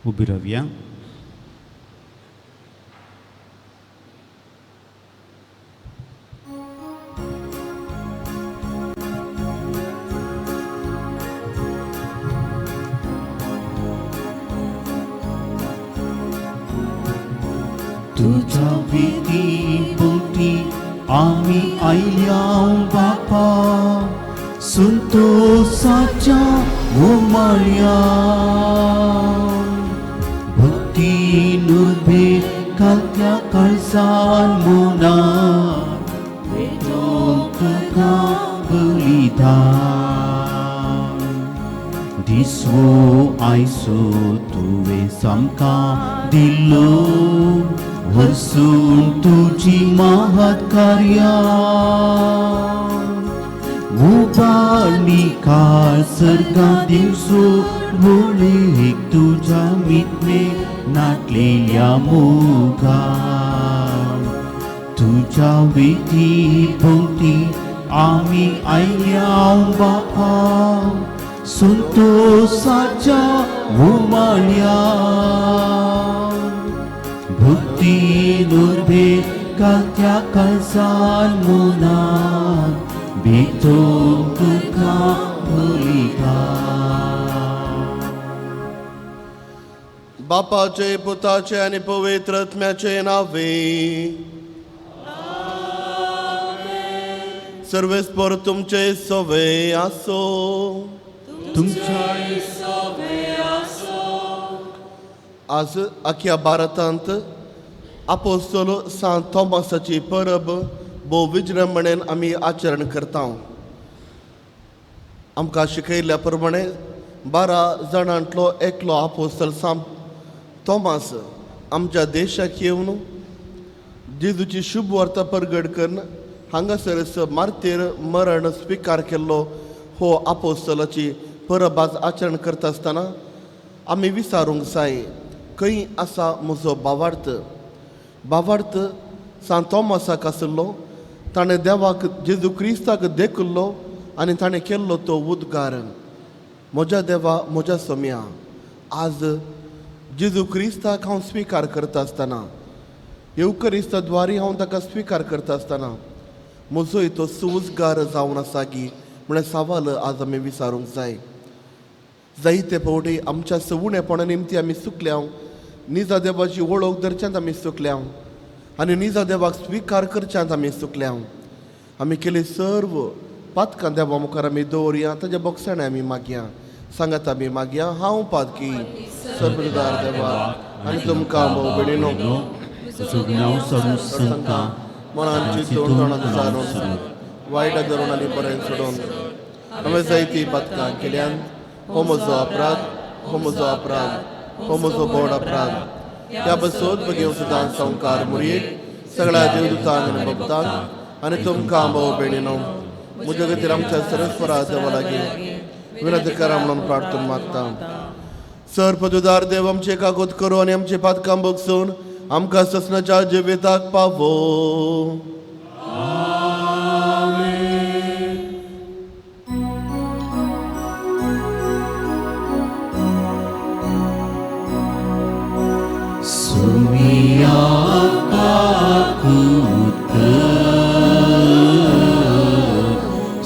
उबी रावया. तुझ्या विधी भोवती आमी आयल्या बापा, संतोषाच्या उमाळ्या भक्ती नुर्भे कालत्या काळसान मुना तुका बलिदान दिसवो आयसो तुवें सामकां दिल्लो वरसून तुजी महत् कार्यां उबारणी काळ सर्गा दिवसो बोलेक तुज्या मित्मे नाटलेल्या मोगान तुज्या विधी भोवती आमी आयल्या बापा, संतोषाच्या उमाळ्या भक्ती नुर्भे कालत्या काळसान मुनान भेटोवंक तुका बलिदान. बापाचे, पुताचे आनी पवित्र आत्म्याचे नावे. सर्वेस्पर तुमचे सवे आसो. तुमच्या. आज आख्या भारतांत आपोस्तोल सांत थॉमसाची परब भोव विजृंभणेन आमी आचरण करता. आमकां शिकयल्ल्या प्रमाणे 12 जाणांतलो एकलो आपोस्तल सांत थॉमास आमच्या देशाक येवन जेजूची शुभ वार्ता परगट करून हांगासर मार्तेर मरण स्विकार केल्लो. हो आपोस्तलाची परब आज आचरण करता आसतना आमी विचारूंक जाय, खंय आसा म्हजो भावार्थ? भावार्थ सांत थॉमसाक आशिल्लो. ताणें देवाक जेजू क्रिस्ताक देखिल्लो आनी ताणें केल्लो तो उद्गार, म्हज्या देवा, म्हज्या सोम्या. आज जेजू क्रिस्ताक हांव स्विकार करता आसतना, येवकरिस्ता द्वारी हांव ताका स्विकार करता आसतना म्हजोय तो सुउद्गार जावन आसा गी म्हळ्यार सवाल आज आमी विचारूंक जाय. जायते फावटी आमच्या सवुणेपणा निमती आमी चुकल्या. निजा देवाची वळख धरच्यांत आमी चुकल्या आनी निजा देवाक स्विकार करच्यांत आमी चुकल्या. आमी केली सर्व पातकां देवा मुखार आमी दवरया, ताज्या बोगसाणे आमी मागया. सांगात आमी मागया. हांव पातकी सर्वदार देवा आनी तुमकां भोव भयणीनो संका मनान चिंतून, तोंडान सारून, वायट धरून आनी बरें सोडून हांवें जायती पातकां केल्यान. हो म्हजो अपराध, हो म्हजो अपराध, हो म्हजो व्हड अपराध. त्या बसोत बगेव सदां संवकार मुरयेक, सगळ्या देवदूतांक आनी भक्तांक आनी तुमकां भोव भयणीनो म्हज्या खातीर आमच्या सरस्वरा देवा लागीं विनंती करा म्हणून प्रार्थना मागता. सर पदुदार देव आमचे कागद करू आनी आमचे पातकां बगसून आमकां ससनाच्या जिविताक पावो. सुमिया काकूत,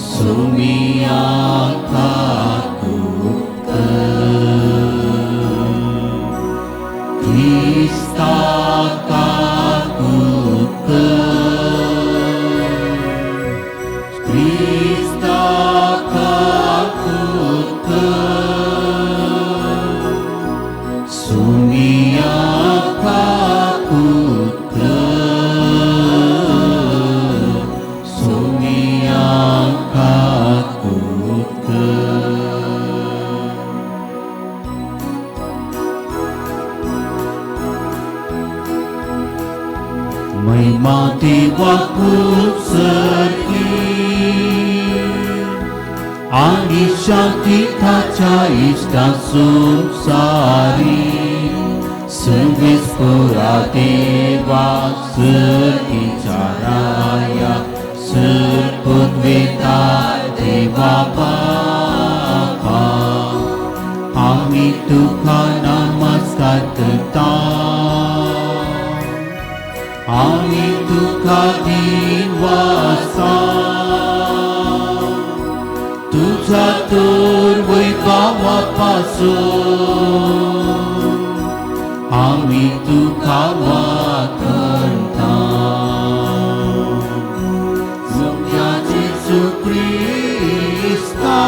सुमिया काकूत, क्रिस्ता काकूत, क्रिस्ता काकूत, सुमिया काकूत, सुमिया काकूत. महिमा देवाकूच सरकी आनी शांती ताच्या इश्टा संवसारी. सर्वेस्परा देवा, सर्गीच्या राया, सर पदवेता देवा बापा, आमी तुका नमस्कार वाडता आमी तुका दिनवासा तुझ्या तर वैभावा पासून आमी तुका वाखणता सोम्या जेजू क्रिस्ता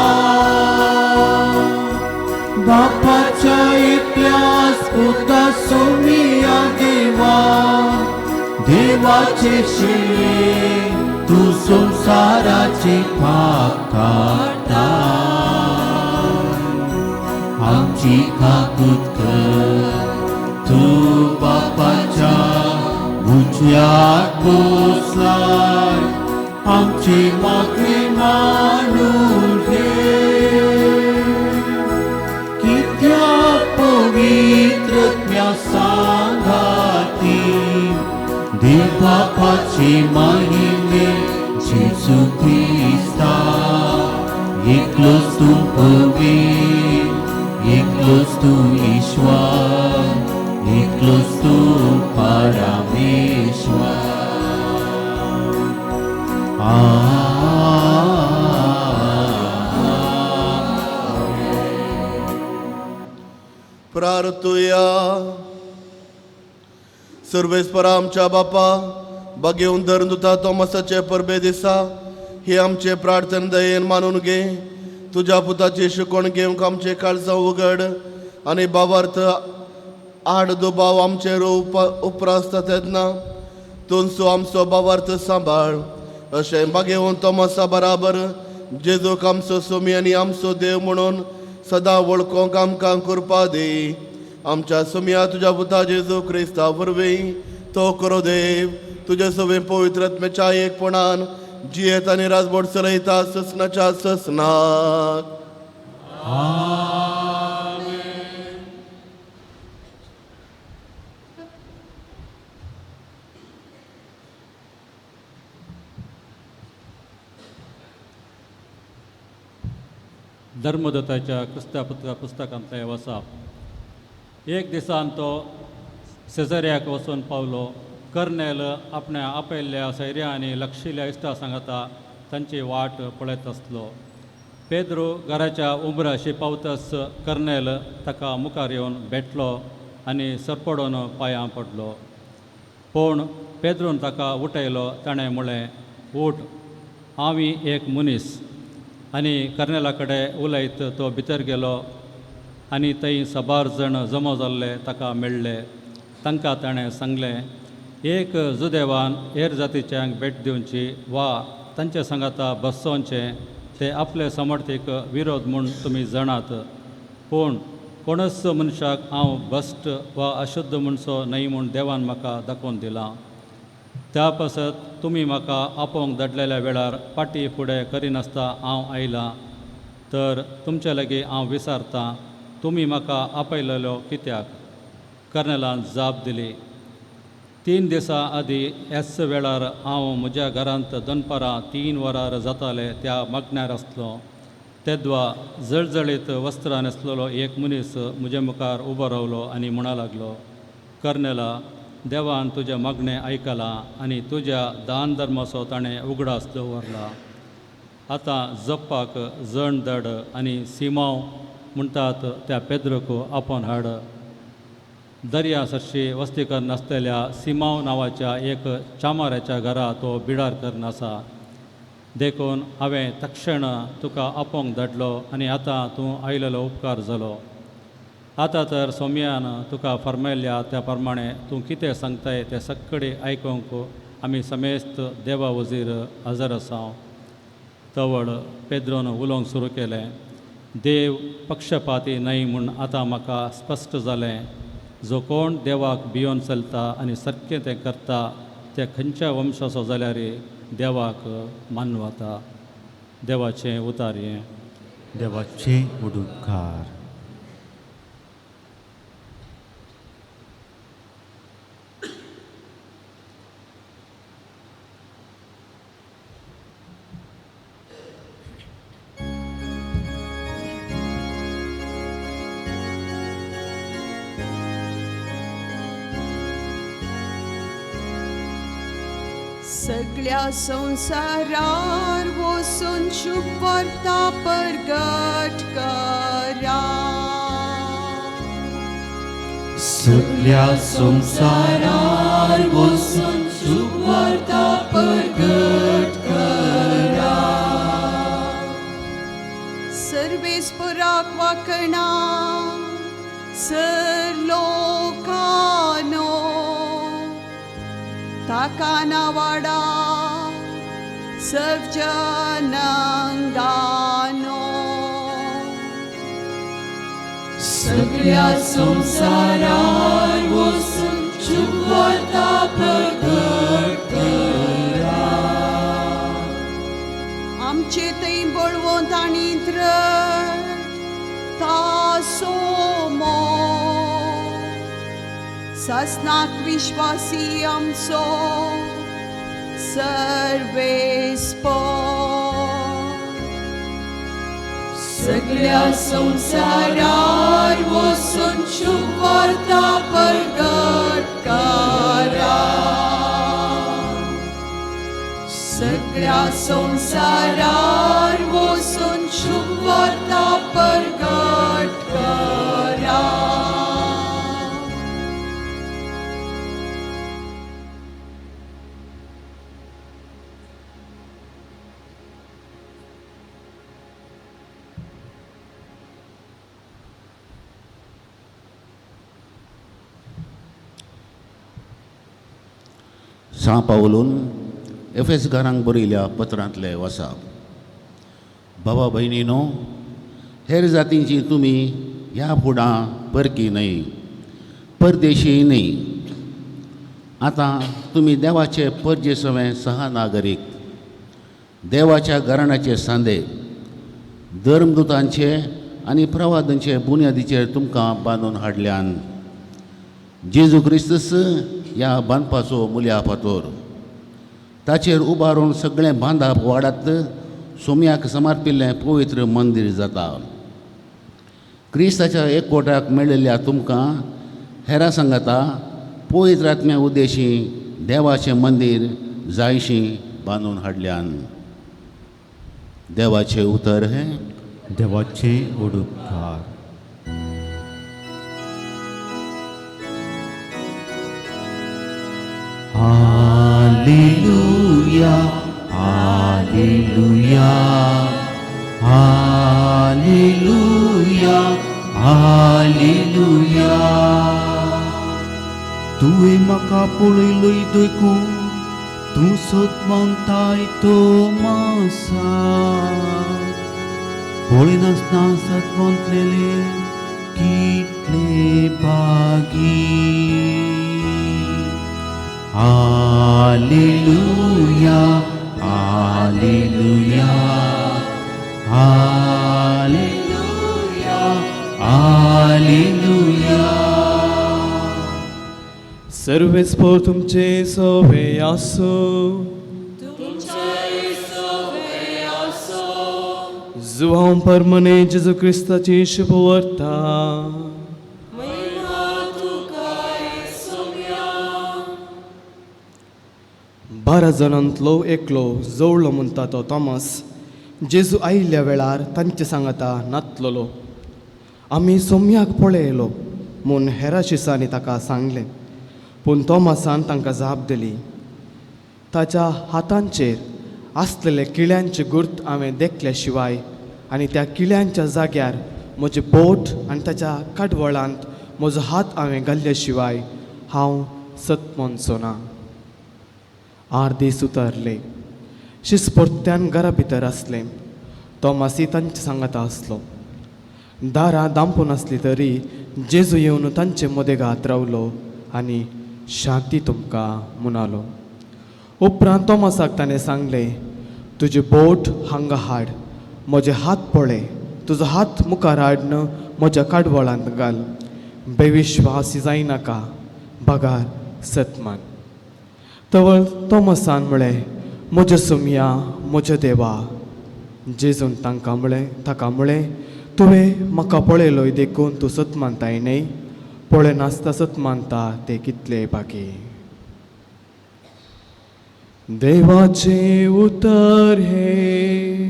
बापाच्या एकल्याच पुता सोम्या देवा देवाचे शिले तूं संवसाराचे पाप काडटा आमची काकूत कर तूं बापाच्या उजव्याक बसलाय आमची मागणी मानून घे कित्याक पवित्रत्म्या सांगाती देव बापाचे महिमे जेजू क्रिस्ता एकलोच तूं पवित्र एकलोच तूं ईश्वर एकलोच तूं परमेश्वर. प्रार्थुया. सर्वेस्परा आमच्या बापा बागेवन धरून दुता तोमसाचे परबे दिसा ही आमचे प्रार्थना दयेन मानून घे. तुज्या पुताची शिकवण घेवंक आमचे काळजां उगड आनी बाबार्थ आड दुबाव आमचेर उपरासता तेन्ना तुमचो आमचो बाबार्थ सांबाळ. अशें बागेवन तोमसा बराबर जेजूक आमचो सोमी आनी आमचो देव म्हणून सदां वळखोंक आमकां कृपा दी. आमच्या सोमया तुज्या पुता जेजू क्रिस्ता वरवीं तो करो देव तुज्या सवें पवित्र आत्म्याच्या एकपणान जियेत आनी राजबोट चलयता ससनाच्या ससनाक. धर्मदत्ताच्या क्रिस्तापत्र पुस्तकांतलें वसाप. एक दिसान तो सेजर्याक वचून पावलो. कर्नेल आपण्या आपयल्ल्या सैर्या आनी लक्षिल्ल्या इश्टा सांगाता तांची वाट पळयत आसलो. पेद्रू घराच्या उमराशी पावतच कर्नेल ताका मुखार येवन भेटलो आनी सरपडून पांयां पडलो. पूण पेद्रून ताका उठयलो. ताणें म्हळें, उठ, हांव एक मनीस. आनी कर्नेला कडेन उलयत तो भितर गेलो आनी थंय साबार जण जमो जाल्ले ताका मेळ्ळे. तांकां ताणें सांगलें, एक जुदेवान हेर जातीच्यांक भेट दिवची वा तांचे सांगाता बसोवचें ते आपले समर्थीक विरोध म्हूण तुमी जाणात. पूण कोणच मनशाक हांव भश्ट वा अशुद्ध म्हणचो न्हय म्हूण देवान म्हाका दाखोवन दिलां. त्या पासत तुमी म्हाका आपोवंक धाडलेल्या वेळार फाटी फुडें करिनासता हांव आयलां. तर तुमचे लागीं हांव विचारतां, तुमी म्हाका आपयलेलो कित्याक? कर्नेलान जाप दिली, 3 दिसां आदीं ह्याच वेळार हांव म्हज्या घरांत दनपारां 3 वरार जाताले त्या मागण्यार आसलो. तेद्वा जळजळीत वस्त्रां न्हेसलेलो एक मनीस म्हजे मुखार उबो रावलो आनी म्हणा लागलो, कर्नेला, देवान तुजें मागणें आयकलां आनी तुज्या दान धर्माचो ताणें उगडास दवरला. आतां जप्पाक जण दड आनी सिमांव म्हणटात त्या पेद्रूक आपोवन हाड. दर्या सरशी वस्ती करून आसलेल्या सिमांव नांवाच्या एक चामाऱ्याच्या घरा तो बिडार करून आसा. देखून हांवें तक्षण तुका आपोवंक धाडलो आनी आतां तूं आयलेलो उपकार जालो. आतां तर सोम्यान तुका फर्मायल्या त्या प्रमाणे तूं कितें सांगताय तें सगळें आयकूंक आमी समेस्त देवा वजीर हजर आसा. तवळ पेद्रोन उलोवंक सुरू केलें, देव पक्षपाती न्हय म्हूण आतां म्हाका स्पश्ट जालें. जो कोण देवाक भियोन चलता आनी सारकें तें करता ते खंयच्या वंशाचो जाल्यार देवाक मानवता. देवाचें उतार हें. देवाचें उडुकार. सगळ्या संवसारार वचून शुभवार्ता परगट करा. सगळ्या संवसारार वचून शुभवार्ता परगट करा. सर्वेस्पराक वाकणा सर लोकानो ताका नावाडा सर्व जनांगानो. सगळ्या संवसारार वचून शुभवार्ता परगट करा. आमचे थंय बळवंत आनी द्रट तासोमो सासनाक विश्वासी आमचो सर्वेस्पर. सगळ्या संवसारार वचून शुभवार्ता परगट करा. सगळ्या संवसारार वचून शुभवार्ता परगट करा. सां पावलून एफेसकारांक बरयल्या पत्रांतले वसा. बाबा भयणीनो, हेर जातींची तुमी ह्या फुडां परकी न्हय, परदेशी न्हय. आतां तुमी देवाचे परजे सवें सहनागरीक, देवाच्या घराण्याचे सांदे, धर्मदूतांचे आनी प्रवादांचे बुन्यादीचेर तुमकां बांदून हाडल्यान. जेजू क्रिस्तस ह्या बांदपाचो मुल्या फातोर, ताचेर उबारून सगळें बांदाप वाडात सोम्याक समर्पिल्लें पवित्र मंदीर जाता. क्रिस्ताच्या एकवटाक मेळिल्ल्या तुमकां हेरां सांगाता पवित्र आत्म्या उद्देशी देवाचें मंदीर जायशी बांदून हाडल्यान. देवाचें उतर हें. देवाचें उपकार. Hallelujah, hallelujah, hallelujah, hallelujah. तुवें म्हाका पळयलोय देखून तूं सत मानताय तोमासा. पळयनासतना सत मानतलेले कितले भागी. Hallelujah, hallelujah, hallelujah, hallelujah. सर्वेस्पोर तुमचे सोवे आसूं. जुवांव परमने जेजू क्रिस्ताची शुभवार्ता. 12 जाणांतलो एकलो जवळो म्हणटा तो थॉमस जेजू आयिल्ल्या वेळार तांचे सांगाता नातलोलो. आमी सोम्याक पळयलो म्हूण हेरा शिसांनी ताका सांगलें, पूण थॉमसान तांकां जाप दिली, ताच्या हातांचेर आसलेले किळ्यांचे गुर्त हांवें देखल्या शिवाय आनी त्या किळ्यांच्या जाग्यार म्हजें बोट आनी ताच्या काडवळांत म्हजो हात हांवें घाल्ल्या शिवाय हांव सत म्हणचो ना. 8 दीस उतरले. शीस परत्यान घरा भितर आसलें. थॉमासी तांचे सांगाता आसलो. दारां दांपून आसली तरी जेजू येवन तांचे मदेगात रावलो आनी शांती तुमकां म्हणालो. उपरांत थॉमसाक ताणें सांगलें, तुजें बोट हांगा हाड, म्हजे हात पळय, तुजो हात मुखार हाडन म्हज्या काडवळांत घाल. बेविश्वासी जायनाका, बगार सतमान. तवळ थॉमसान म्हळें, म्हज्या सोमया, म्हज्या देवा. जेजून तांकां म्हळें, ताका म्हळें, तुवें म्हाका पळयलोय देखून तूं सत मानताय न्हय? पळयनासतना सत मानता ते कितले बाकी. देवाचें उतर हें.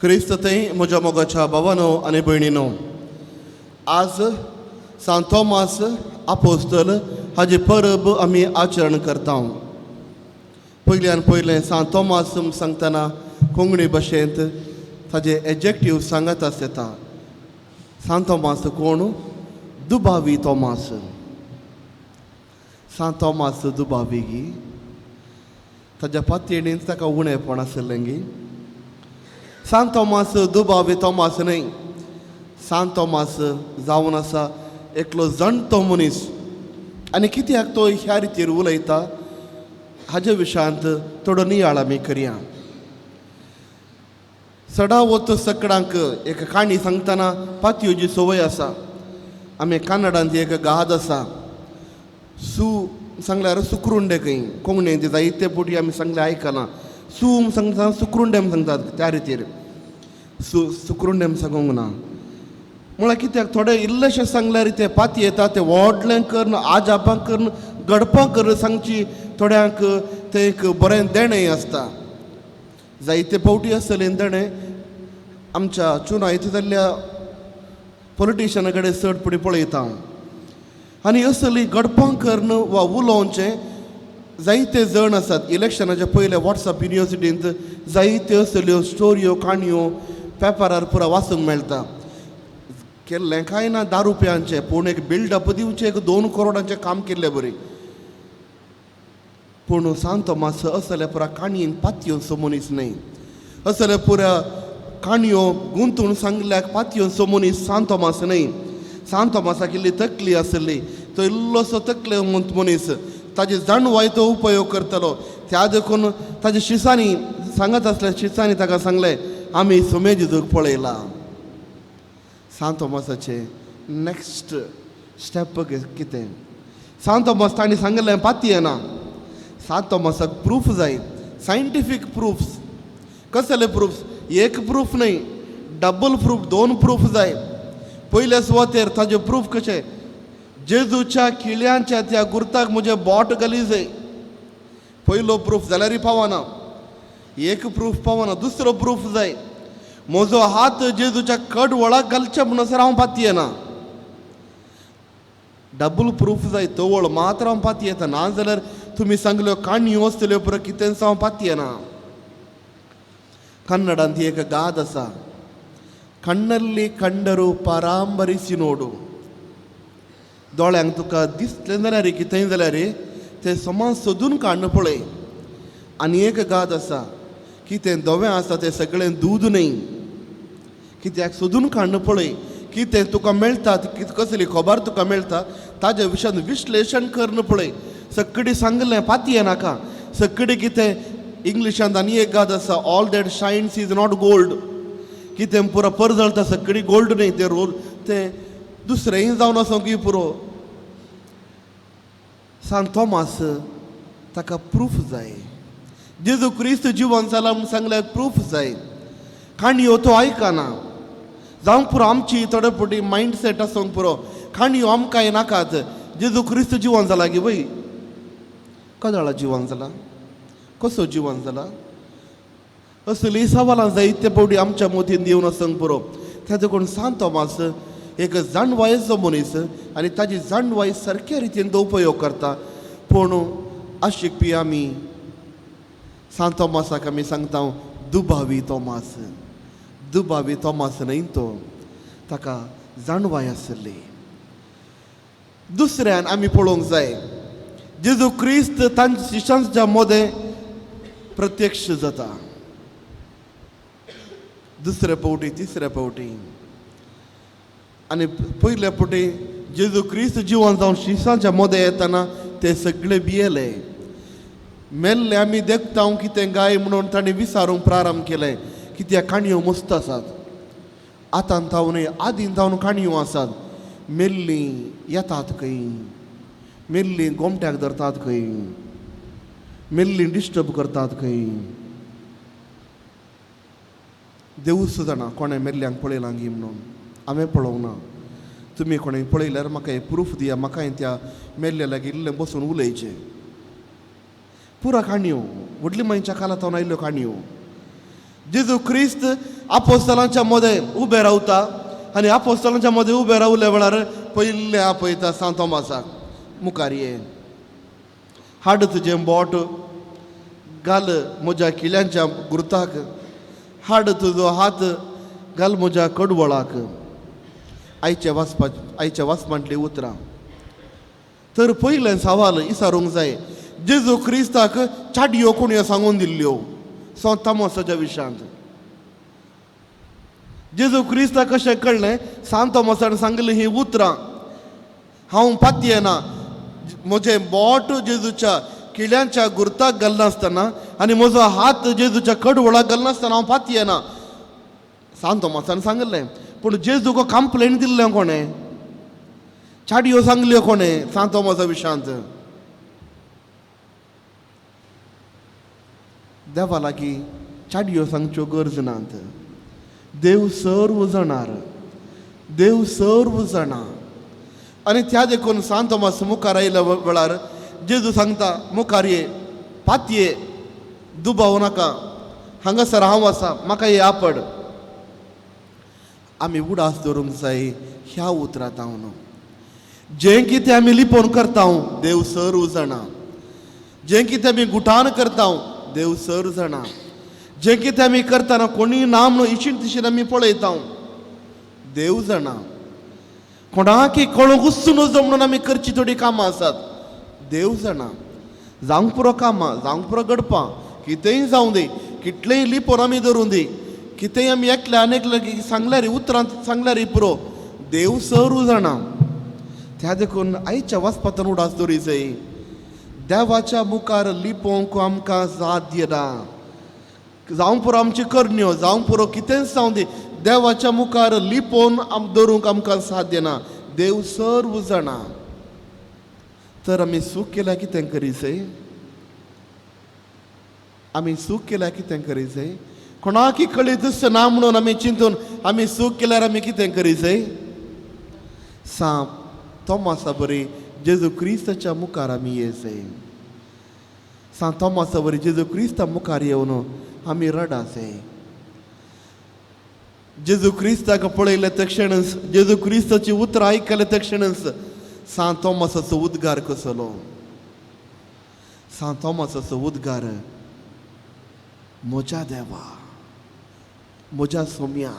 क्रिस्त थंय म्हज्या मोगाच्या भावानो आनी भयणीनो, आज सांत थोमास आपोस्तल हाजी परब आमी आचरण करता. पयल्यान पयलें सांत थोमास सांगतना कोंकणी भाशेंत ताजे एडजेक्टीव सांगत आसता. सांत थोमास कोण? दुबावी थोमास. सांत थोमास दुबावी गी, ताज्या पातयेणीन ताका उणेपण आसलें गी. सांत थोमास दुबावी थोमास न्हय, सांत थोमास जावन आसा एकलो जाणटो मनीस. आनी कित्याक तो ह्या रितीर उलयता हाजे विशयांत थोडो नियाळ आमी करया. सडावत सकडांक एक काणी सांगतना पातयोची संवय आसा. आमी कानडांत एक गाद आसा, सू सांगल्यार सुक्रुंडे खंय कोंकणींत जायते पुटी आमी सांगले आयकना. सू सांगता सुक्रुंडे सांगतात त्या रितीर सुक्रुंडे सांगूंक ना. म्हळ्यार कित्याक थोडे इल्लेशें सांगल्यार ते पाती येता, ते व्हडलें करून आजापां करून गडपां करून सांगची थोड्यांक तें एक बरें देणें आसता. जायते फावटी आसतलें देणें आमच्या चुनायत जाल्ल्या पॉलिटिशना कडेन चड फुडें पळयता हांव. आनी असली गडपां करून वा उलोवचें जायते जण आसात. इलेक्शनाच्या पयले वॉट्सएप युनिवर्सिटींत जायत्यो असल्यो स्टोरयो काणयो पेपरार पुरा वाचूंक मेळटा. केल्लें कांय ना 10 रुपयांचें, पूण एक बिल्डअप दिवचें एक 2 करोडांचें काम केल्लें बरी. पूण सांत थोमास असल्या पुरा काणयेन पातयेवचो मनीस न्हय, असल्या पुरा काणयो गुंतून सांगल्याक पातयेवचो मनीस सांत थोमास न्हय. सांत थोमासाक इल्ली तकली आसली, तो इल्लोसो तकले मनीस, ताजी जाणवाय तो उपयोग करतलो. त्या देखून ताजे शिसांनी सांगत आसल्या शिसांनी ताका सांगलें आमी सुमे जेजूक पळयला. सांत थोमासाचें नॅक्स्ट स्टेप कितें? सांत थोमास तांणी सांगलें पातयेना. सांत थोमासाक प्रूफ जाय, सायंटिफीक प्रुफ्स. कसले प्रुफ्स? एक प्रूफ न्हय, डबल प्रूफ, 2 प्रूफ जाय. पयल्या सुवातेर ताजे प्रूफ कशें? जेजूच्या किळ्यांच्या त्या गुर्ताक म्हजें बोट घाली जाय. पयलो प्रूफ जाल्यारय पावना, एक प्रूफ पावना, दुसरो प्रूफ जाय. म्हजो हात जेजूच्या कडवळाक घालचे म्हणसर हांव पातयेना. डबल प्रूफ जाय, तवळ मात्र हांव पातयेता, ना जाल्यार तुमी सांगल्यो काणयो आसतल्यो पुरो कितेंच हांव पातयेना. कन्नडांत एक गाद आसा, कण्णल्ली कंडरू परांबरिसी नोडू. दोळ्यांक तुका दिसलें जाल्यार कितेंय जाल्यार तें समाज सोदून काडून पळय. आनी एक गाद आसा, कितें धवें आसा तें सगळें दूद न्हय. कित्याक सोदून काडून पळय, कितें तुका मेळटा, कसली खबर तुका मेळटा ताजे विशयान विश्लेशण करून पळय. सगळीं सांगलें पातये नाका. सगळीं कितें इंग्लिशांत आनी एक गाद आसा, all that shines is not gold. कितें पुरो परजळटा सगळीं गोल्ड न्हय, तें रोल तें दुसरेंय जावन आसूं की पुरो. सांत थोमास ताका प्रूफ जाय. जेजू क्रिस्त जिवन जाला म्हूण सांगल्यार प्रूफ जाय. काणयो तो आयकना. जावंक पुरो आमची थोडे फावटी मायंड सेट आसूंक पुरो, काणयो आमकां नाकात. जेजू क्रिस्त जिवन जाला गी वय, कदळा जिवन जाला, कसो जिवन जाला, असली सवालां जायते फावटी आमच्या मोतीन येवन आसूंक पुरो. त्या देखून सांत थोमास एक जाणवायेचो मनीस आनी ताजी जाणवाय सारक्या रितीन तो उपयोग करता. पूण आशिकपी आमी सांत थोमासाक आमी सांगता दुबावी थोमास. दुबावी थोमास न्हय तो, ताका जाणवाय आसली. दुसऱ्यान आमी पळोवंक जाय जेजू क्रिस्त तांच्या शिशांच्या मदें प्रत्यक्ष जाता. दुसरे फावटी, तिसरे फावटी आनी पयले फावटी जेजू क्रिस्त जिवन जावन शिसांच्या मदें येतना ते सगळे भियेले. मेल्ले आमी देखता कितें गाय म्हणून तांणी विचारूंक प्रारंभ केलें. कित्याक काणयो मस्त आसात, आतां थावन आदीं थावन काणयो आसात. मेल्लीं येतात खंय, मेल्लीं गोमट्याक धरतात खंय, मेल्लीं डिस्टर्ब करतात खंय. देवूच जाणा कोणें मेल्ल्यांक पळयलां गी म्हणून. हांवें पळोवंक ना. तुमी कोणें पळयल्यार म्हाका एक प्रूफ दिया, म्हाका त्या मेल्ल्या लागीं इल्लें बसून उलयचें. पुरा काणयो व्हडली मांयच्या कालांत आयिल्ल्यो काणयो. जेजू क्रिस्त आपोस्तलांच्या मदें उबें रावता आनी आपोस्तलांच्या मदें उबें रावल्या वेळार पयलें आपयता सांत तोमासाक, मुखार ये, हाड तुजें बोट घाल म्हज्या किल्यांच्या गुर्ताक, हाड तुजो हात घाल म्हज्या कडवळाक. आयच्या वाचपा आयच्या वाचपांतलीं उतरां. तर पयलें सवाल इसारूंक जाय, जेजू क्रिस्ताक चाडयो कोणयो सांगून दिल्ल्यो सांत तोमासाच्या विशयांत. जेजू क्रिस्ताक कशें कळ्ळें सांत तोमासान सांगलीं हीं उतरां, हांव पातयेना म्हजें बोट जेजूच्या किल्यांच्या गुर्ताक घालनासतना आनी म्हजो हात जेजूच्या कडवळाक घालनासतना हांव पातयेना, सांत तोमासान सांगलें. पूण जेजूक कंप्लेन दिल्लें कोणें, चाडयो सांगल्यो कोणें सांत तोमासा विशयांत? देवा लागीं चाडयो सांगच्यो गरज नात. देव सर्व जाणार, देव सर्व जाणा. आनी त्या देखून सांत तोमास मुखार आयल्या वेळार जेजू सांगता, मुखार ये, पातये, दुबाव नाका, हांगासर हांव आसा, म्हाका ये आपड. आमी उडास दवरूंक जाय ह्या उतरांत हांव. जें कितें आमी लिपोवन करता देव सर्व जाणा, जें कितें आमी गुटान करता देव सर्व जाणा, जें कितें आमी करतना कोणीय ना म्हणून इशीन तिशीन आमी पळयता देव जाणा. कोणाकी कळोवंकूच नजो म्हणून आमी करची थोडीं कामां आसात, देव जाणा. जावंक पुरो कामां, जावंक पुरो घडपां, कितेंय जावं दी, कितलेंय लिपोवन आमी धरूं दी, कितेंय आमी एकल्या आनी एकल्या सांगल्यार उतरांत सांगल्यार पुरो, देव सर्व जाणा. त्या देखून आयच्या वाचपांतल्यान उडास दवरी जाय, देवाच्या मुखार लिपोवंक आमकां साध्य ना. जावंक पुरो आमची करण्यो, जावंक पुरो कितेंच जावं दी, देवाच्या मुखार लिपोवन दवरूंक आमकां साध्य ना. देव सर्व जाणा. तर आमी चूक केल्या कितें करी जाय, आमी चूक केल्या कितें करी जाय, कोणाकी कळीत ना म्हणून आमी चिंतून आमी चूक केल्यार आमी कितें करी जाय? सांत तोमासा बरी जेजू क्रिस्ताच्या मुखार आमी ये जाय. सांत तोमासा बरी जेजू क्रिस्ता मुखार येवन आमी रडा जाय. जेजू क्रिस्ताक पळयले तक्षणच, जेजू क्रिस्ताची उतरां आयकले तक्षणच सांत तोमासाचो उद्गार कसलो, सांत तोमासाचो उद्गार, म्हज्या देवा, म्हज्या सोम्या.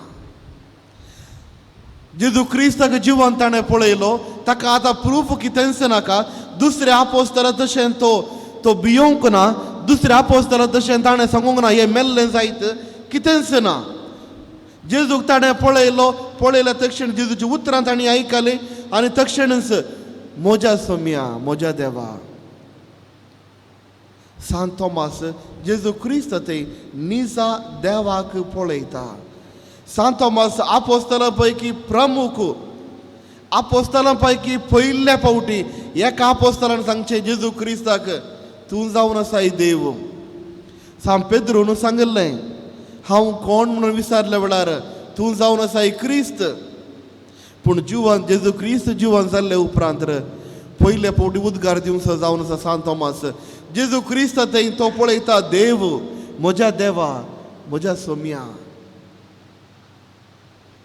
जेजू क्रिस्ताक जिवन ताणें पळयलो, ताका आतां प्रूफ कितेंच नाका. दुसऱ्या आपोस्तला तशें तो तो भियोवंक ना, दुसऱ्या आपोस्तला तशें ताणें सांगूंक ना हें मेल्लें जायत, कितेंच ना. जेजूक ताणें पळयलो, पळयल्या तक्षण जेजूची उतरां ताणें आयकलीं आनी तक्षणच म्हज्या सोम्या, म्हज्या देवा. सांत तोमास जेजू क्रिस्त ते निजा देवाक पळयता. सांत तोमास आपोस्तलां पैकी प्रमुख, आपोस्तलां पैकी पयल्या फावटी एका आपोस्तलान सांगचें जेजू क्रिस्ताक, तूं जावन आसाय देव. सांत पेद्रून सांगिल्लें, हांव कोण म्हणून विचारल्या वेळार तूं जावन आसाय क्रिस्त. पूण जिवन जेजू क्रिस्त जिवन जाल्ले उपरांत पयले फावटी उद्गार दिवचो जावन आसा सांत तोमास. जेजू क्रिस्त थंय तो पळयता देव, म्हज्या देवा, म्हज्या सोम्या.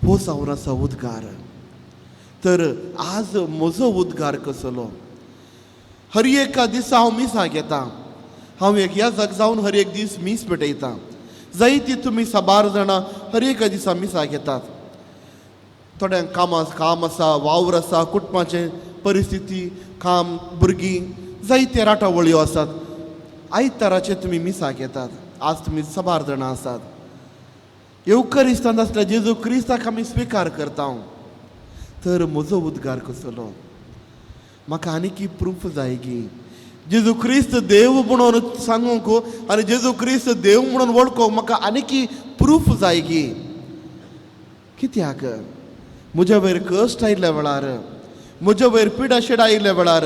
हो जावन आसा उद्गार. तर आज म्हजो उद्गार कसलो? हर एका दिसा हांव मिसाक येता, हांव एक याजक जावन हर एक दीस मीस पेटयता. जायती तुमी साबार जाणां हर एका दिसा मिसाक येतात. थोड्यांक काम आसा, वावर आसा, कुटुंबाचें परिस्थिती, काम, भुरगीं, जायते राटावळ्यो आसात. आयताराचे तुमी मिसाक येतात. आज तुमी साबार जाणां आसात. येवकरिस्तांत आसल्या जेजू क्रिस्ताक आमी स्विकार करता. तर म्हजो उद्गार कसलो? म्हाका आनीक प्रूफ जाय गी जेजू क्रिस्त देव म्हणून सांगूंक आनी जेजू क्रिस्त देव म्हणून वळखूंक म्हाका आनीक प्रूफ जाय गी? कित्याक म्हज्या वयर कश्ट आयिल्ल्या वेळार, म्हज्या वयर पिडा शिडा आयिल्ल्या वेळार,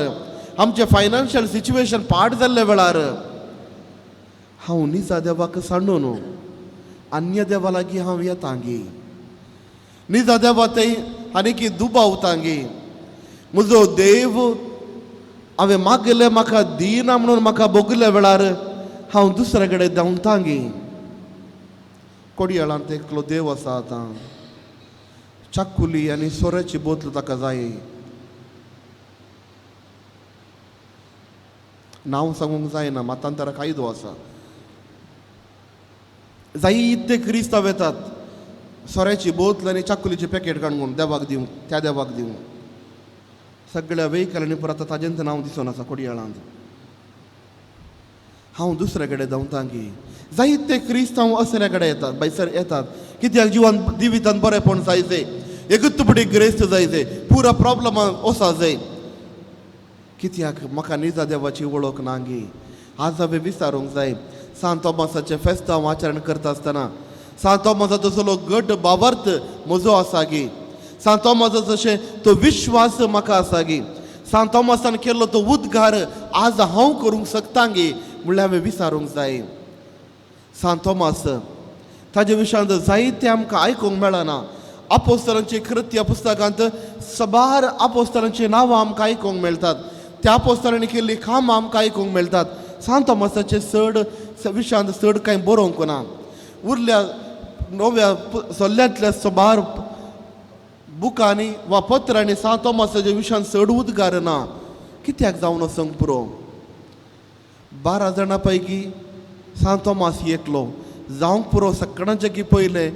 आमचें फायनान्शियल सिच्युएशन पाड जाल्ल्या वेळार हांव निजा देवाक सांडून अन्य देवा लागीं हांव येतांगी, निजा देवा थंय आनीक दुबावतांगी. म्हजो देव हांवें मागलें म्हाका दिना म्हणून म्हाका भोगल्या वेळार हांव दुसऱ्या कडेन धांवतांगी. कोडयाळांत एकलो देव आसा आतां, चाकुली आनी सोऱ्याची बोतल ताका जाय. नांव सांगूंक जायना, मातांतरा कायदो आसा. जायते क्रिस्तांव येतात सोऱ्याची बोतल आनी चाकुलीचे पॅकेट काडून देवाक दिवंक, त्या देवाक दिवंक. सगळ्या वेहिकलांनी परत ताजेंच नांव दिसून आसा कोडयाळांत. हांव दुसऱ्या कडेन धांवता की जायते क्रिस्तांव असल्या कडेन येतात, भायसर येतात. कित्याक जिवन जिवितान बरेंपण जाय जाय, एकूच पटी ग्रेस्त जाय जाय, पुरा प्रॉब्लम वसा जाय. कित्याक म्हाका निजा देवाची वळख ना गी. आज हांवें विचारूंक जाय. सांत तोमासाचें फेस्तांव आचरण करता आसतना सांत तोमासाचो तसलो गट बावार्थ म्हजो आसा गी, सांत तोमासाचो जशें तो विश्वास म्हाका आसा गी, सांत तोमासान केल्लो तो उद्गार आज हांव करूंक शकता गी म्हणल्यार हांवें विचारूंक जाय. सांत तोमास ताजे विशयांत जायतें आमकां आयकूंक मेळना. आपोस्तलांची कृत्य पुस्तकांत सबार आपोस्तलांची नांवां आमकां आयकूंक मेळटात, त्या आपोस्तलांनी केल्ली कामां आमकां आयकूंक मेळटात. सांत तोमासाचे चड विशयांत चड कांय बरोवंक ना. उरल्या नव्या सल्ल्यांतल्या सबार बुकांनी वा पत्रांनी सांत तोमासाच्या विशयांत चड उद्गार ना. कित्याक जावन वचूंक पुरो. 12 जाणां पैकी सांत तोमास एकलो जावंक पुरो. सगळ्यांचे की पयलें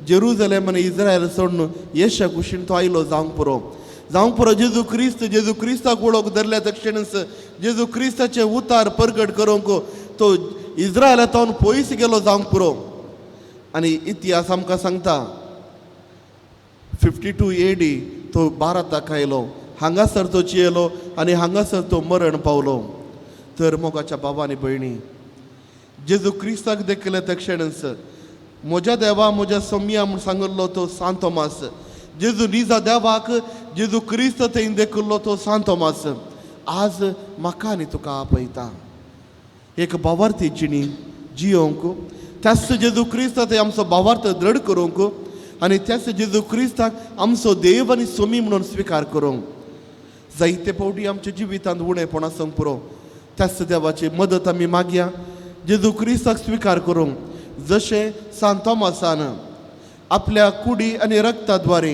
जेरुजलेम आनी इस्रायल सोडून येशा कुशीन तो आयलो जावंक पुरो. जावंक पुरो जेजू क्रिस्त, जेजू क्रिस्ताक वळख धरल्या तक्षणच जेजू क्रिस्ताचे उतार परगट करूंक तो इस्रायलांत पयस गेलो जावंक पुरो. आनी इतिहास आमकां सांगता 52 AD तो भारताक आयलो, हांगासर तो जियेलो आनी हांगासर तो मरण पावलो. तर मोगाच्या बाबा आनी भयणी, जेजू क्रिस्ताक देखले तक्षणच म्हज्या देवा म्हज्या सोमया म्हूण सांगिल्लो तो सांत तोमास, जेजू निजा देवाक जेजू क्रिस्त थंय देखिल्लो तो सांत तोमास आज म्हाका आनी तुका आपयता एक भावार्थी जिणी जियोंक, त्याच जेजू क्रिस्त थंय आमचो भावार्थ दृढ करूंक आनी त्याच जेजू क्रिस्ताक आमचो देव आनी सोमी म्हणून स्विकार करूंक. जायते फावटी आमच्या जिवितांत उणेपण आसूंक पुरो, त्याच देवाची मदत आमी मागया जेजू क्रिस्ताक स्विकार करूंक. जशें सांत तोमासान आपल्या कुडी आनी रक्ताद्वारे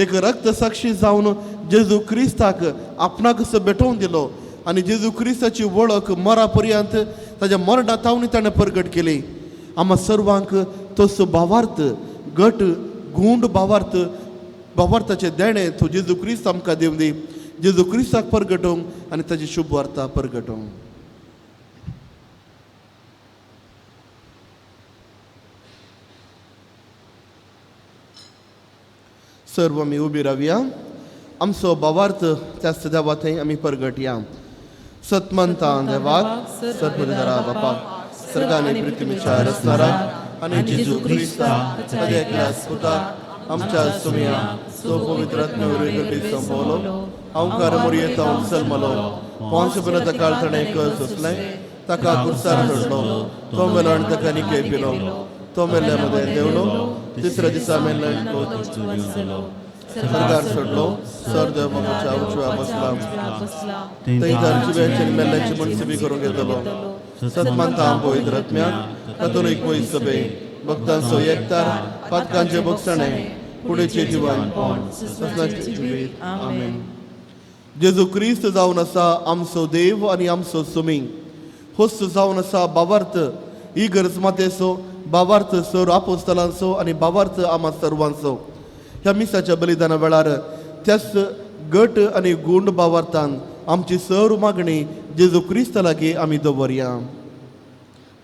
एक रक्त साक्षी जावन जेजू क्रिस्ताक आपणाक असो भेटोवन दिलो आनी जेजू क्रिस्ताची वळख मरा पर्यंत ताज्या मरणा तावणी ताणें परगट केली. आमा सर्वांक तसो भावार्थ गट गुंड भावार्थ भावार्थाचें देणें तो जेजू क्रिस्त आमकां दिवं दी. जेजू क्रिस्ताक परगटोवंक आनी ताजी शुभ वार्ता परगटोवंक. सर्व आमी उबी रावया, आमचो भावार्थ त्याच देवा थंय आमी परगटया. सतमंता देवाक सर्वधरा बापा सर्गाने पृथ्वीच्या रचणाराक आनी जेजू क्रिस्ता ताज्या एकल्या पुताक आमच्या सुमया सो पवित्र आत्म्या संपवलो हांवकार मोरयेता जल्मलो पोंस पर्यंत काळ ताणें कर सोंसलें, ताका कुर्सार चडलो, तो मेलो आनी ताका निके पिलो, तो मेल्ल्या मदें देंवलो, तिसऱ्या दिसा मेल्ल्यान सरकार सोडलो, सर देव बाबाच्या उजव्या बसला, थंय जिव्याचे मेल्ल्याची मनसुबी करूंक घेतलो. सतमानता पवित्र आत्म्याक कातोलीक पवित्र सभे भक्तांचो एकतार पातकांचे भोगसणे कुडीचें जिवन ससनाचें जिवीत. आमेन. जेजू क्रिस्त जावन आसा आमचो देव आनी आमचो सुमी, होस्त जावन आसा बावार्थ इगर्ज मातेचो, बावार्थ सर आपोस्तलांचो आनी बावार्थ आमा सर्वांचो. ह्या मिसाच्या बलिदाना वेळार त्याच गट आनी गुंड बावार्थान आमची सर्व मागणी जेजू क्रिस्ता लागीं आमी दवरया.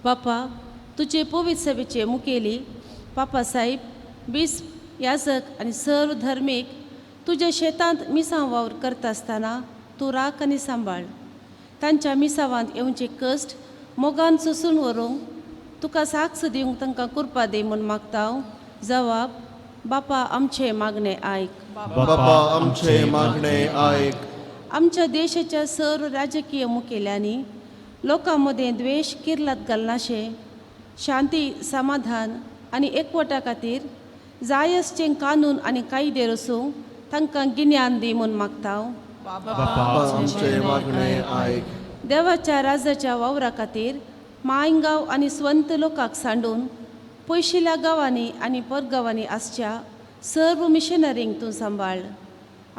बापा तुजे पवित्र सभेचे मुखेली पापा साहेब बिस्प याजक आनी सर्व धर्मीक तुज्या शेतांत मिसांव वावर करता आसतना तूं राख आनी सांबाळ. तांच्या मिसावांत येवचे कश्ट मोगान सोसून व्हरूंक तुका साक्ष दिवंक तांकां कुरपा दी म्हूण मागता. जवाब बापा आमचे मागणे आयक. बापा आमचे मागणे आयक. आमच्या देशाच्या सर्व राजकीय मुखेल्यांनी लोकां मदें द्वेश किर्लात घालनाशें शांती समाधान आनी एकवटा खातीर जाय आसचें कानून आनी कायदे रसूंक तांकां गिन्यान दी म्हूण मागता. बापा आमचें मागणें आयक. देवाच्या राजाच्या वावरा खातीर मायंगांव आनी स्वंत लोकांक सांडून पयशिल्ल्या गांवांनी आनी परगांवांनी आसच्या सर्व मिशनरींक तूं सांबाळ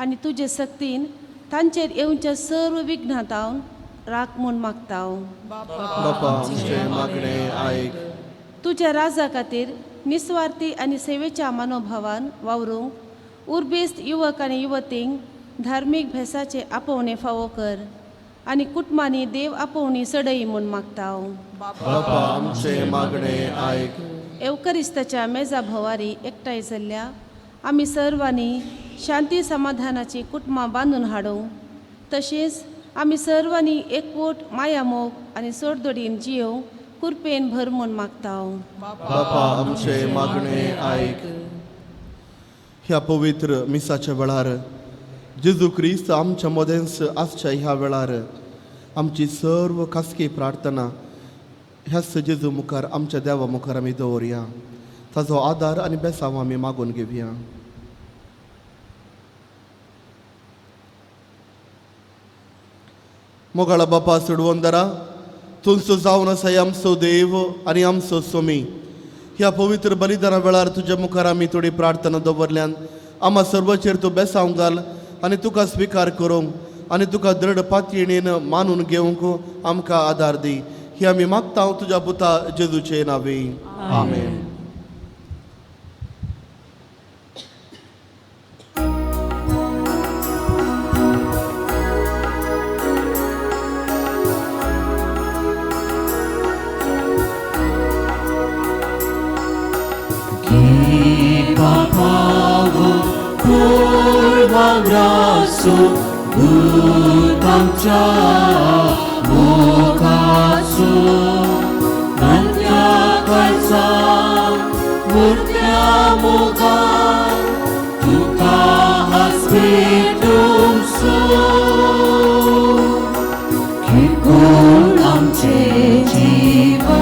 आनी तुजे सक्तीन तांचेर येवच्या सर्व विघ्नांतावन राख म्हूण मागता. बापा आमचें मागणें आयक. तुज्या राजा खातीर निस्वार्थी आनी सेवेच्या मनोभावान वावरूंक उर्बेस्त युवक आनी युवतींक धार्मीक भेसाचे आपोवणे फावो कर आनी कुटुंबांनी देव आपोवणी सडय म्हूण मागता. बापा आमचें मागणें आयक. एवकरिस्ताच्या मेजा भोवारी एकठांय जाल्ल्या आमी सर्वांनी शांती समाधानाची कुटुंबां बांदून हाडूंक तशेंच आमी सर्वांनी एकवट मायामोग आनी सोडदोडीन जियोवंक कुरपेन भर म्हूण मागता. बापा आमचें मागणें आयक. ह्या पवित्र मिसाच्या वेळार जेजू क्रिस्त आमच्या मदेंच आसच्या ह्या वेळार आमची सर्व खासगी प्रार्थना ह्याच जेजू मुखार आमच्या देवा मुखार आमी दवरया. ताजो आदार आनी बेसांव आमी मागून घेवया. मोगाळा बापा सोडवंदरा तुमचो जावन आसा आमचो देव आनी आमचो सोमी. ह्या पवित्र बलिदाना वेळार तुज्या मुखार आमी थोडी प्रार्थना दवरल्यान आमा सर्वचेर तूं बेसांव घाल आनी तुका स्विकार करूंक आनी तुका दृढ पातयेणेन मानून घेवंक आमकां आदार दी. ही आमी मागता तुज्या पुता जेजूचे नांवे. आमेन. दूतांच्या मोगाचो नंत्या काळजा मुर्त्या मोगान तुका आज भेटूंसो किरकोळ आमचें जीवन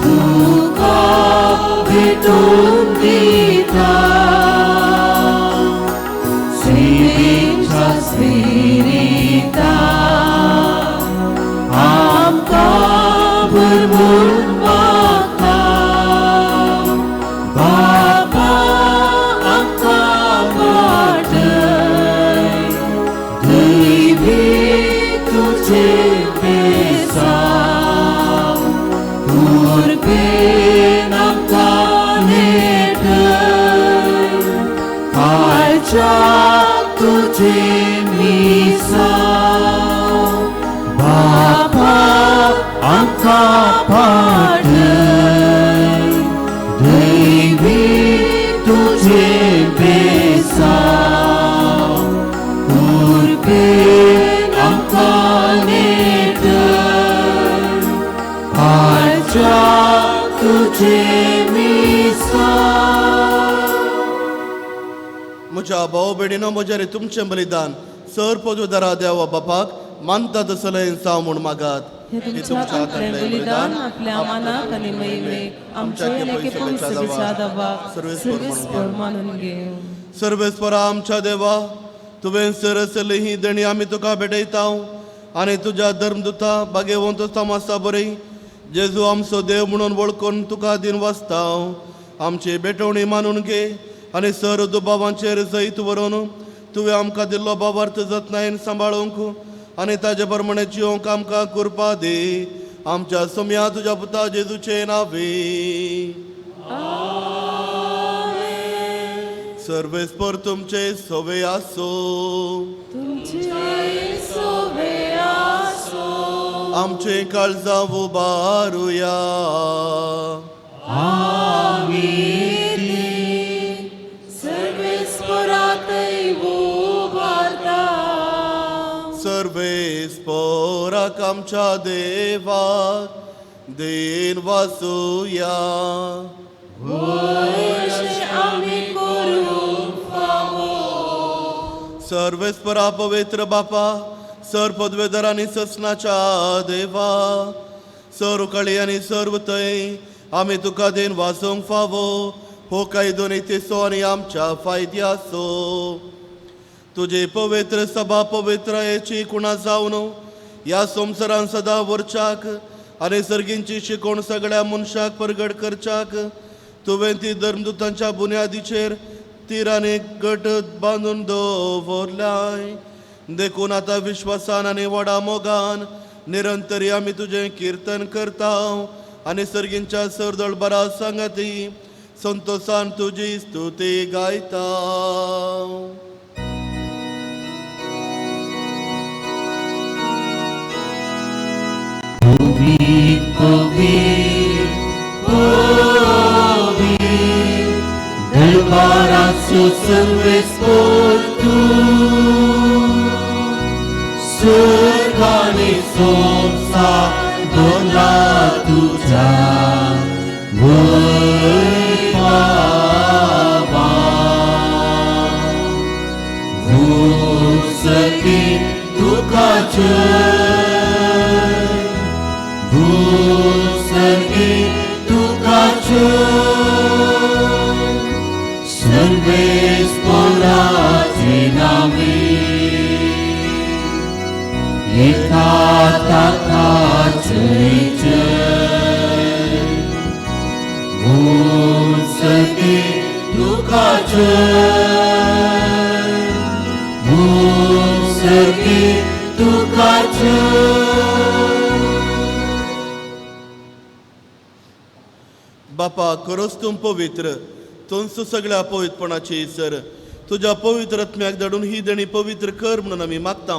तुका भेटून दिता. Spirita आमकां भरपूर मागता. बापा आमकां वाटय दैवी तुजें बेसांव कुरपेन आमकां नेटय काळजाक तुजें बापा आमकां पाटय दैवी तुजें बेसांव कुरपेन आमकां नेटय काळजाक तुजें मिसांव. म्हज्या भाव भयणीनो म्हज्या रे तुमचें बलिदान सर पदवीधरा देवा बापाक मानता तसलें जावं म्हूण मागात. हे तुमच्या हातांतलें बलिदान आपल्या मानाक आनी महिमेक आमचे आनी पवित्र सभेच्या दबाक सर्वेस्पर मानून घेवं. सर्वेस्परा आमच्या देवा तुवें सरसली ही देणी आमी तुका भेटयता आनी तुज्या धर्मदुता बागेवंत समासा बरी जेजू आमचो देव म्हणून वळखून तुका दिन वाचता. आमची भेटवणी मानून घे आनी सर दुबावांचेर जैत व्हरून तुवें आमकां दिल्लो बाबार्थ जतनायेन सांबाळूंक आनी ताजे प्रमाणे जिवंक आमकां कृपा दी. आमच्या सोम्या तुज्या पुता जेजूचे नांवे. सर्वेस्पर तुमचे सोवे आसो. आमचे काळजां उबारुया. सर्वेस्पराक आमच्या देवाक then वाचुया. सर्वेस्परा पवित्र बापा सर पदवेधर आनी ससनाच्या देवा सर्व कळी आनी सर्व थंय आमी तुका then वाचोवंक फावो हो कायदो नितीचो आनी आमच्या फायद्याचो. तुजे पवित्र सभा पवित्रायेची कुणा जावन ह्या संवसारान सदां व्हरच्याक आनी सर्गींची शिकोवण सगळ्या मनशाक परगट करच्याक तुवें ती धर्मदुतांच्या बुन्यादीचेर तिरांनी गट बांदून दवरल्याय. देखून आतां विश्वासान आनी व्हडा मोगान निरंतरी आमी तुजें किर्तन करता आनी सर्गींच्या सरदळ बरा सांगाती संतोसान तुजी स्तुती गायता. दरबाराचो सर्वेस्पोर तूं स्वर्गाने संवसार भरला तुज्या वैभवान. भूसकी तुका जय, भूसकी तुका जय, सर्वेस्पोराचे नामे येता ताका जय जय. भूसकी तुका जय, भूसकी तुका जय. बापा खरोच तूं पवित्र, तूंच सगळ्या पवित्रपणाची सर. तुज्या पवित्र आत्म्याक धाडून ही देणी पवित्र कर म्हणून आमी मागता.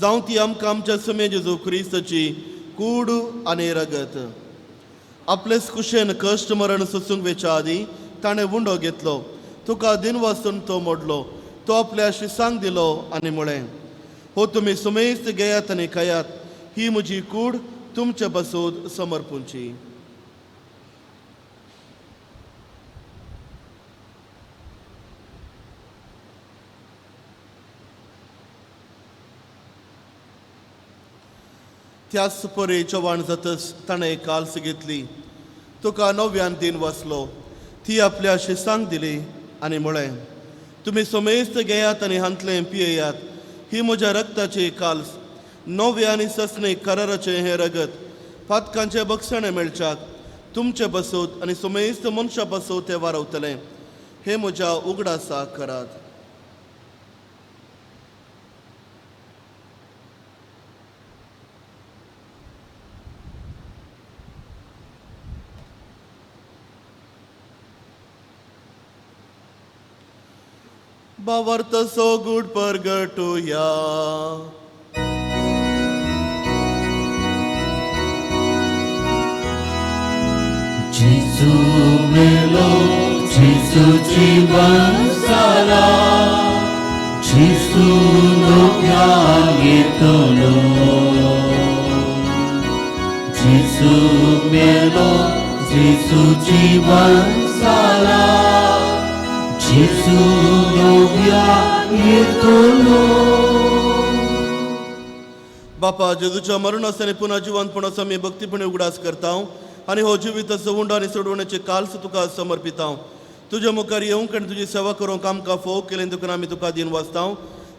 जावं ती आमकां आमच्या समे जेजू क्रिस्ताची कूड आनी रगत. आपलेच कुशेन कश्ट मरण सोसूंक वेच्या आदीं ताणें उंडो घेतलो, तुका दिन वाचून तो मोडलो, तो आपल्या शिसांक दिलो आनी म्हळें, हो तुमी सुमेस्त घेयात आनी खायात, ही म्हजी कूड तुमचे पासून समर्पूंची. त्याच परी चव्हाण जातच ताणें काल्स घेतली, तुका नव्यान दिन वाचलो, ती आपल्या शिसांक दिली आनी म्हळें, तुमी समेस्त घेयात आनी हांतलें पियेयात, ही म्हज्या रक्ताची काल्स, नव्या आनी ससने कराराचें हें रगत पातकांचें बक्षणें मेळच्याक तुमचे बसोत आनी समेस्त मनशां बसोत तें वारवतलें. हें म्हज्या उगडासाक करात. बावर्त सो गुड परगटुया. जेजू मेलो, जेजू जीवन जाला, जेजू लोक्यांक येतलो. जेजू मेलो, जेजू जीवन जाला, जेजू लोक्यांक येतलो. बापा, जेजूच्या मरणास आनी पुन्हा जिवंतपणाचो आमी भक्तीपणे उगडास करता आनी हो जिविताचो उंडो आनी सोडवण्याचे काल्स तुका समर्पिता. तुज्या मुखार येवंक आनी तुजी सेवा करूंक आमकां फोव केलें देखून आमी तुका दिन वाचता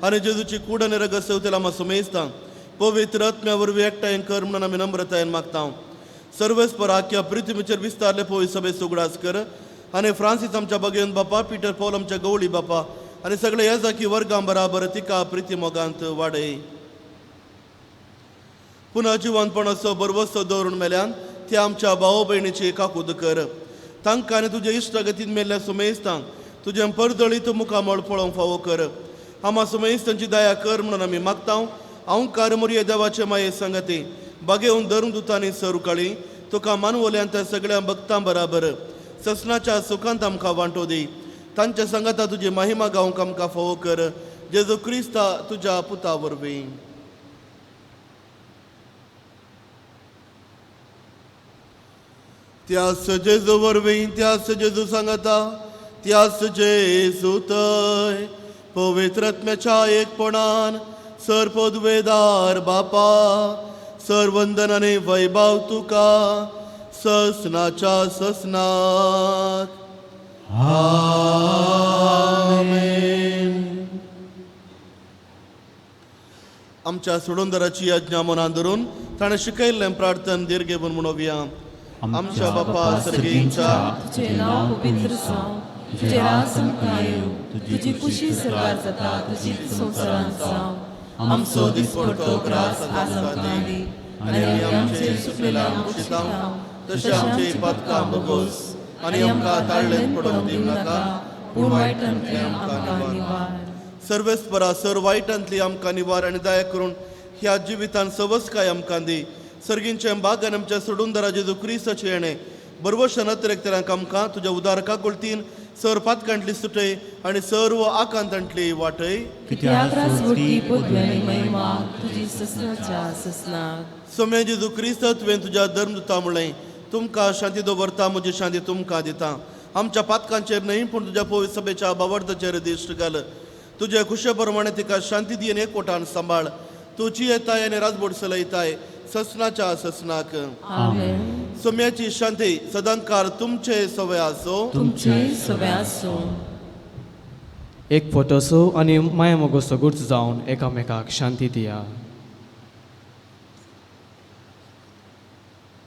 आनी जेजूची कूड आनी रगत सेवतेला आमी सुमेजता. पवित्र आत्म्या वरवीं एकठांय कर म्हणून आमी नम्रतायेन मागता. सर्वेस्पर आख्या पृथ्वीचेर विस्तारले पवित्र सभेचो उगडास कर आनी फ्रांसीस आमच्या बगेन बापा, पीटर पॉल आमच्या गवळी बापा आनी सगळे याजाकी वर्गां बराबर तिका प्रिती मोगांत वाडय. पुन्हा जिवंतपणाचो बरवसो दवरून मेल्यान ते आमच्या भाव भयणीची काकूद कर. तांकां आनी तुजे इश्टागतीन मेल्ल्या सुमेस्तांक तुजें परदळीत मुखामळ पळोवंक फावो कर. आमा सुमेस्तांची दया कर म्हणून आमी मागता. अंकार मोरये देवाचे माये संगती बागेवन धरून दुतांनी सरुकाळी तुका मानवल्यान त्या सगळ्या भक्तां बराबर ससनाच्या सुखांत आमकां वांटो दी. तांच्या संगता तुजी महिमा गावंक आमकां फावो कर. जेजू क्रिस्ता तुज्या पुता वरवीं. त्यास जेजू वरवीं, त्यास जेजू सांगता, त्यास जेजू तय पवित्र आत्म्याच्या एकपणान सर पदवेदार बापा, सर वंदन आनी वैभव तुका ससनाच्या ससनाक. आमेन. आमच्या सोडूनदाराची आज्ञा मनान धरून ताणें शिकयल्लें प्रार्थन दीर्घ म्हणोवया. आमच्या बापा सर्गींच्या, तुझें नांव पवित्र जावं, तुजें राज आमकां येवं, तुजी खुशी सर्गार जाता तशी संवसारांत जावं. आमचो दिसपडतो ग्रास आज आमकां दी आनी आमी आमचे चुकलेल्या बक्षितां तशें आमचे पातकां भोगोस आनी आमकां ताळ्ळेंत पडोवंक दिवं नाका, पूण वायटांतलें आमकां निवार. सर्वेस्परा सर वायटांतली आमकां निवार आनी दया करून ह्या जिवितान सवसकाय आमकां दी. सर्गींच्या बागान आमच्या सोडूनदारा जेजू क्रिस्ताचें येणें बरवशान अतिरेकतरांक आमकां तुज्या उदार काकुळतीन सर पातकांतली सुटय आनी सर्व आकांतांतली वाटय. कित्याक राजवटी पदवी आनी महिमा तुजी ससनाच्या ससनाक. सोम्या जेजू क्रिस्त, तुवें तुज्या धर्मदूता म्हणलें, तुमकां शांती दवरता, म्हजी शांती तुमकां दिता. आमच्या पातकांचेर न्हय पूण तुज्या पवित्र सभेच्या बावडताचेर दिश्ट घाल. तुजे खुशे प्रमाणे तिका शांती दी आनी एकवटान सांबाळ. तूं जियेताय आनी राजबोट चलयताय ससनाच्या ससनाक. आमेन. सोम्याची शांती सदांकाळ तुमचे सवय आसो. तुमचे सवय आसो. एक फोटोसो आनी माया मोगोसो गुर्च जावन एकामेकाक शांती दिया.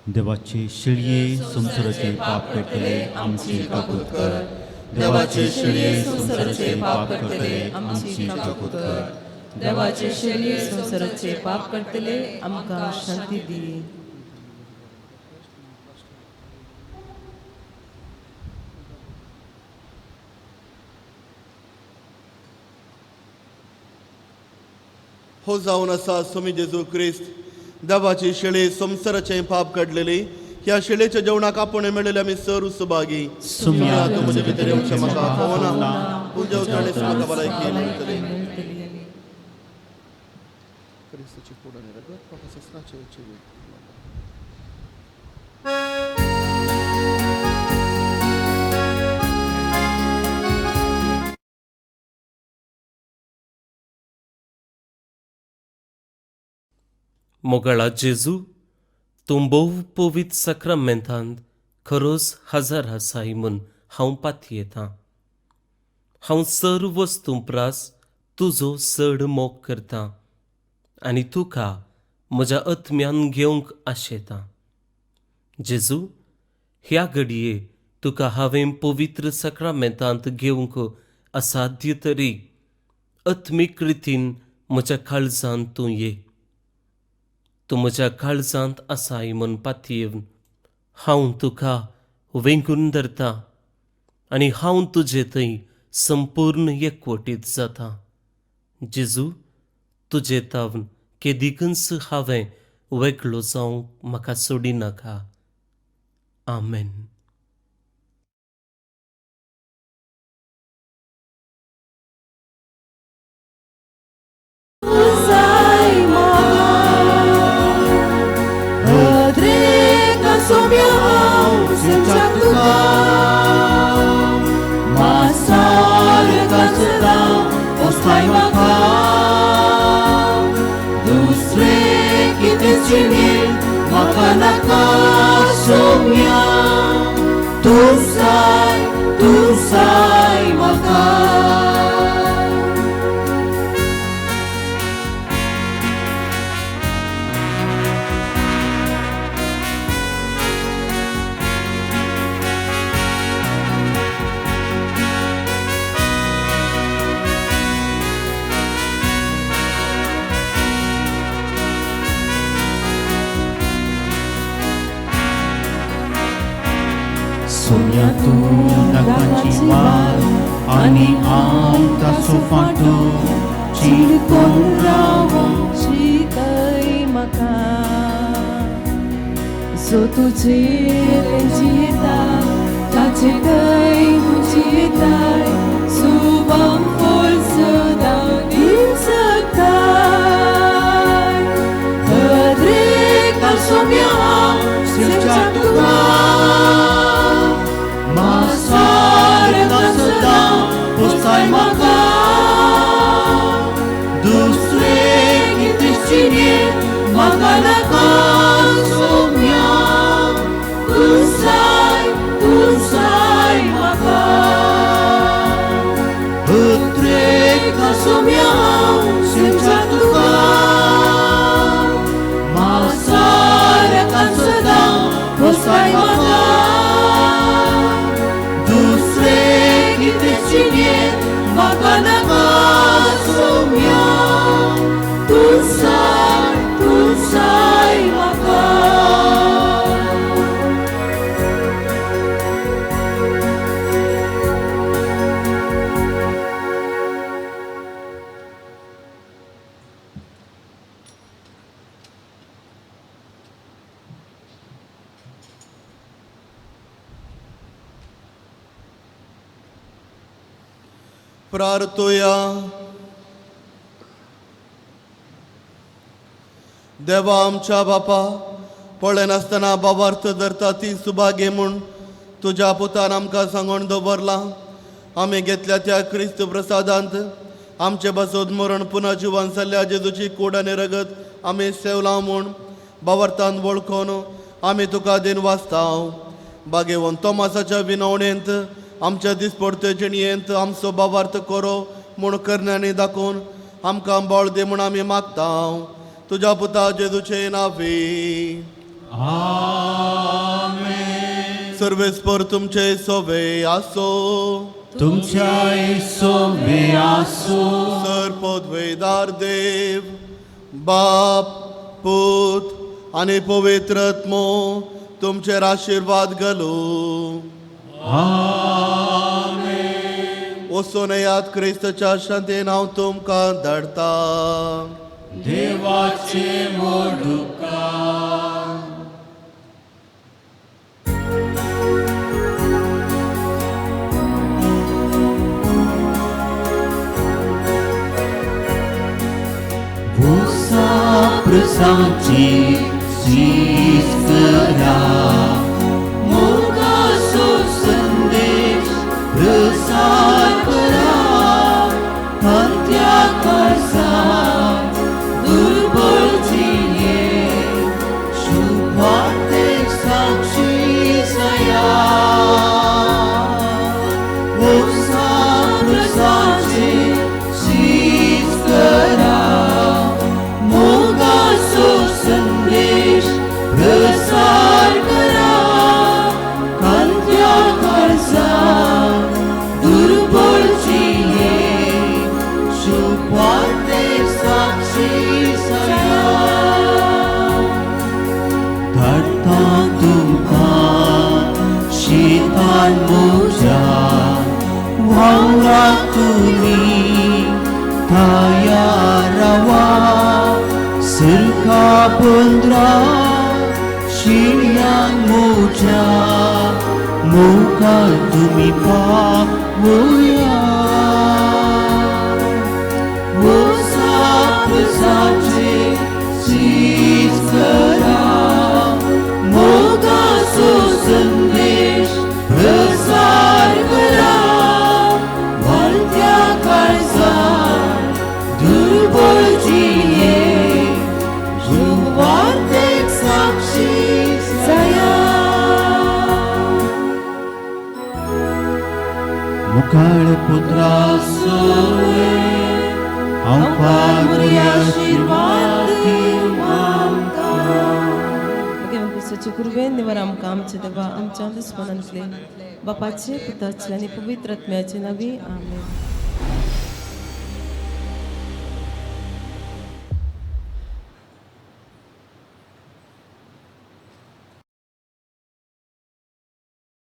देवाचे शिळये संवसाराचे पाप करतले आमची काकूत कर. देवाचे शिळये संवसाराचे पाप करतले आमची काकूत कर. देवाचे शेळये संवसाराचे पाप करतले आमकां शांती दी. हो जावन आसा स्वामी जेजू क्रिस्त, देवाची शेळी संवसाराचें पाप काडलेली. ह्या शेळेच्या जेवणाक आपोवणें मेळिल्ले आमी सर सुभागी. सुम्या तूं म्हजे भितर येवचें म्हाका फावना, पूण जेवताणेच म्हाका भलायकी मेळटली. क्रिस्ताची कूड आनी रगत म्हाका ससनाचें जिवीत. मोगाळा जेजू, तूं भोव पवित्र साक्रामेंतांत खरोच हजर आसाय म्हूण हांव पातयेतां. हांव सर्व वस्तूं प्रास तुजो चड मोग करतां आनी तुका म्हज्या आत्म्यान घेवंक आशेतां. जेजू, ह्या घडये तुका हांवें पवित्र साक्रामेंतांत घेवंक असाध्य तरी आत्मीक रितीन म्हज्या काळजांत तूं ये. तूं म्हज्या काळजांत आसाय म्हूण पातयेवन हांव तुका वेंगून धरता आनी हांव तुजे थंय संपूर्ण एकवटीत जाता. जेजू, तुजे तावन केदिकूच हांवें वेगळो जावंक म्हाका सोडिनाका. आमेन. Tusay maka. Sumya tu nagpachiwal ani ang tasofato चिरकोन रावोंक शिकय म्हाका. जो तुजेर जियेता ताचे थंय तूं जियेताय, सुबम फूल सदां दिवंक शकताय. हरेका सोम्या हांव सेवच्या तुका, masarka सदां पोसाय म्हाका. दुसरे कितें म्हाका नाका सोम्या, तूं आयका सोम्या हांव सेवच्या तुका मासारकान सदां वसाय म्हाका दुसरे कितें जिणेंत म्हाका नाका सोम्या तूं जाय म्हाका. प्रार्थुया. देवा आमच्या बापा, पळयनासतना बाबार्थ धरता ती सुभागे म्हूण तुज्या पुतान आमकां सांगून दवरलां. आमी घेतल्या त्या क्रिस्त प्रसादांत आमचे बसोद मरण पुनः जिवन जाल्ल्या जेजूची कूड आनी रगत आमी सेवलां म्हूण बाबार्थान वळखून आमी तुका दिन वाचता. बागेवन तोमासाच्या विनवणेंत आमच्या दिसपडते जिणयेंत आमचो बाबार्थ करो म्हूण करण्यांनी दाखोवन आमकां बळ दी म्हूण आमी मागता. तुज्या पुता जेजूचे नांवी आमेन. सर्वेस्पर तुमचे सोवे आसो. तुमच्याय सोवे आसो. सर पदवेदार देव बाप पूत आनी पवित्र आत्मो तुमचेर आशिर्वाद घालू. आमेन. वचून येयात क्रिस्ताच्या शांतीन हांव तुमकां धाडटा. देवाचे व्हड उपकार. भुसा प्रसाची सीस करा मोगाचो संदेश प्रसार करा अंत्या काळजाक दुर्बळ जिणेक शुभवार्तेक साक्षी जाया. भुसा प्रसाची सीस करा मोगाचो संदेश प्रसार करा कांत्या काळजाक दुर्बळ जिणेक शुभवार्तेक साक्षी जाया. धाडटा तुमकां शितान म्हज्या वावरा तुमी तयार रावा. सिरका पंदरा शिळयांक म्हज्या मुखार तुमी पावया. भुसा प्रसाचे सीस करा मोगाचो संदेश प्रसार करा वाळत्या काळजाक दुर्बळ जिणेक शुभवार्तेक साक्षी जाया. मुखाळ पुत्रा सोवे हांव पाद्री आशिर्वाद दिवं आमकां. क्रिस्ताचे कृपेन निवर आमकां आमचे देवा आमच्या दुस्मानांतले बापाचे पुताचे आनी पवित्र आत्म्याचे नांवी आमेन.